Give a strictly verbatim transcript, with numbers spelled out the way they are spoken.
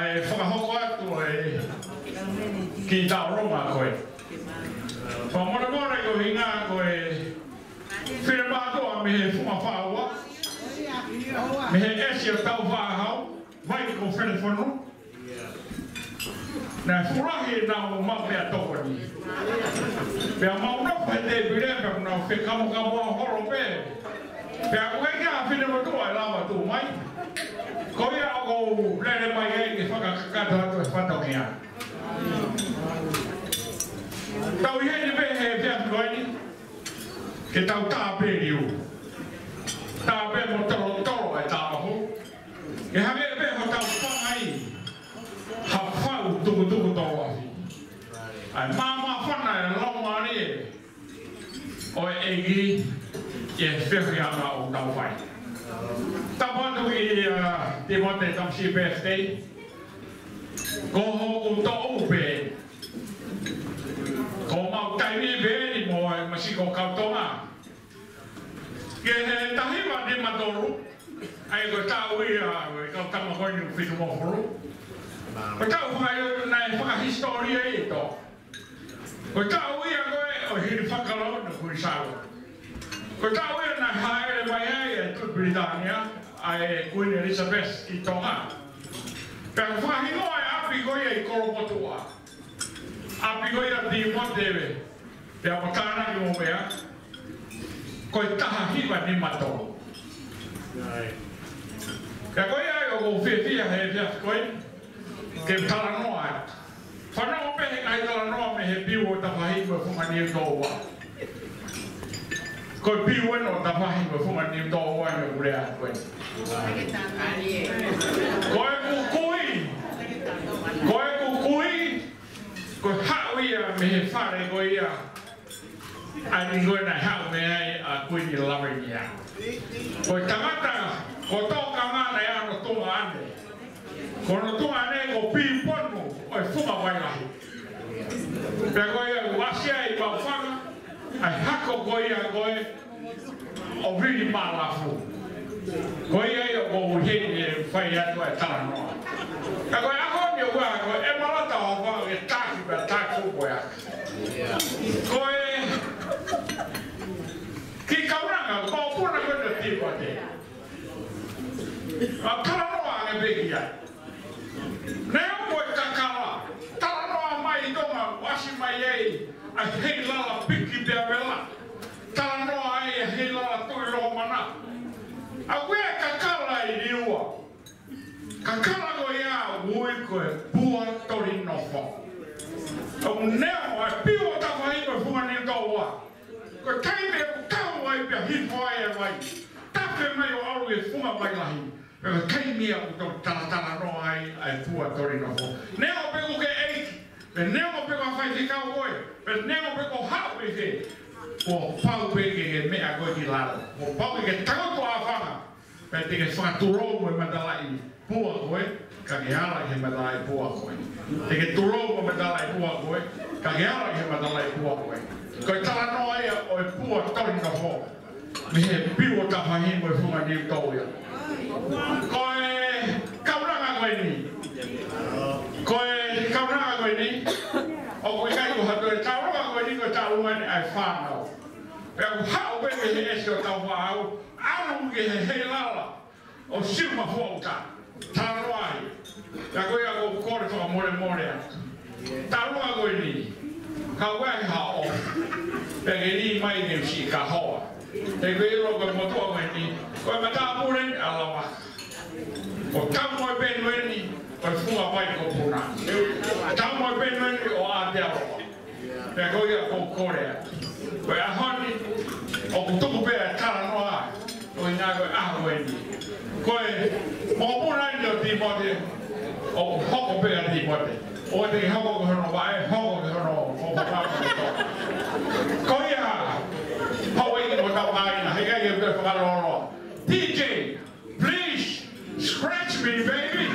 ʻE fakahoko atu e kiʻi taʻolunga ko ē. Fakamolemole ko e ʻuhinga ko e finemātuʻa mei he Funga Fā Ua, mei he ʻEsi ʻo Taufaʻāhau, vai ko Felefonu. Naʻe fuʻu lahi ʻenau maʻu meʻatokoni. Pea mau nofo he tēpile, pea mau fekamukamu holo pē. Pea ʻoku ʻikai ke ʻi ai ha finemotuʻa ʻe lava tuʻu mai. Ko ia ʻoku ou lele mai ai ke fakakakato atu e fatongia. Tau ʻi heni pē he efiafi ko eni, ke tau tāpeliu. Tāpē mo tolotolo e tāmafu. Ke hangē pē hotau fanga ʻi ha fau tukutuku tolo afi. ʻA e māmāfana e laumālie ʻo e ʻEiki ʻi he feohiʻanga ʻoku tau fai. Tapu atu ki, uh, Timote Tamasiʻi Birthday. Ko hoku toʻu pē. Ko homau taimi pē eni mo e Masi ko Kautonga. Ki he taha hiva nima tolu, ʻa ia ko e taʻu ia ʻo e kau tama ko eni ʻoku fitungofulu. Ko e taʻu fakaio naʻe fakahisitōlia ʻi Tonga. Ko e taʻu ia ko ē ʻo e hili fakalauna Kuini Sālote. Ko e taʻu ia naʻe hāʻele mai ai e Tuʻi Pilitānia, ʻa e Kuini Elizabeth ki Tonga. Pea fakahingoa e ʻapi ko ia ʻi Kolomotuʻa. ʻApi ko ia Timote, pea mo tānaki mo meʻa, ko e taha hiva nima tolu. Pea ko ia ai ʻoku ou fiefia he efiafi ko eni ke talanoa ai. Fanongo pē he ngaahi talanoa mei he Piu ʻo Tafahi mo e Funga Niutōua. Ko e Piu eni ʻo Tafahi mo e Funga Niutōua ʻoku ou lea ko ē. Ko ʻeku kui, ko ʻeku kui, ko e haʻu ia mei he fale ko ia ʻa eni ko ē naʻe haʻu mei ai ʻa Kuini Lavenia. Ko e tangata, ko e tokanga naʻe ʻi ai hono tuongaʻane. Ko hono tuongaʻane ko Piponu ʻo e Funga Vailahi. Pea ko ia ʻoku ʻasi ai ʻi Maʻufanga ʻa e hako ko ia ko ē ʻo Vili Malafu. Ko ia ia ʻoku ou ʻi heni ʻo fai atu ʻa e talanoa. Ka ko e ʻaho ni ʻoku ʻa ko e malata ʻo fanga ke taki pea taki ko ia. Ko e kiʻi kaunanga, ko e puna ko eni ʻo Timote. ʻA talanoa ange pē ki ai. Neongo e kakala, talanoa mai ʻi Tonga, ʻoku ʻasi mai ai ʻa Heilala Piki pea vela. Talanoa ai ʻa Heilala Tuʻi Lokomana. ʻA ko e kakala ʻi Niua. Kakala ko ia ʻoku ui ko e Pua Tolinofo. ʻOku neongo ʻa e Piu ʻo Tafahi mo e Funga Niutōua. Ko e taimi ʻoku tau ai pea hifo ai e vai. Tafe mai ʻo ʻalu e Funga Vailahi. Pea ko e taimi ia ʻoku tau talatalanoa ai ʻa e Pua Tolinofo. Neongo pē ʻoku ke ʻeiki, pea neongo pē ko ha faifekau koe, pea neongo pē ko e hā pē ke, kuo pau pē ke ke meʻa koe ki lalo. Kuo pau ke ke tangutu ʻāfanga. Pea te ke fakatulou mo e matalaʻi pua ko ē, ka ke ala ki he matalaʻi pua ko ē. Te ke tulou mo e matalaʻi pua ko ē, ka ke ala ki he matalaʻi pua ko ē. Ko e talanoa ia ʻo e Pua Tolinofo. Mei he Piu ʻo Tafahi mo e Funga Niutōua. Ko e kaunanga ko eni. Ko e kaunanga ko eni. ʻOku ʻikai ko ha toe taʻolunga ko eni, ko e taʻolunga eni ʻa e fānau. Pea ʻoku haʻu pē mei he ʻEsi ʻo Taufaʻāhau, ʻalu ki he Heilala ʻo Siumafuauta. Talanoa ai. Pea ko ia ʻoku ou kole fakamolemole atu. Taʻolunga ko eni. Ka ʻoku ʻi ai ha ʻofa. Pea ke lī mai ke usi ka hoa. He ko e ʻilo ko e motuʻa ko eni. Ko e matāpule ʻa Lavaka. ʻO Taumoepenueni, ko e Funga Vai ko Puna. Taumoepenueni ʻo Aotearoa. Pea ko ia ʻoku ou kole atu. Ko e ʻaho ni, ʻoku tuku pē ʻa e talanoa, ʻo ʻi ai ko e ʻaho eni. Ko e mokopuna eni ʻo Timote, ʻoku hoko pē ʻa Timote. ʻOua te ke hoko ki hono vaʻe, hoko ki hono fakafofonga. Ko ia, houʻeiki ʻo hotau kāinga, heʻikai ke toe fakalōloa. T J, please scratch me, baby.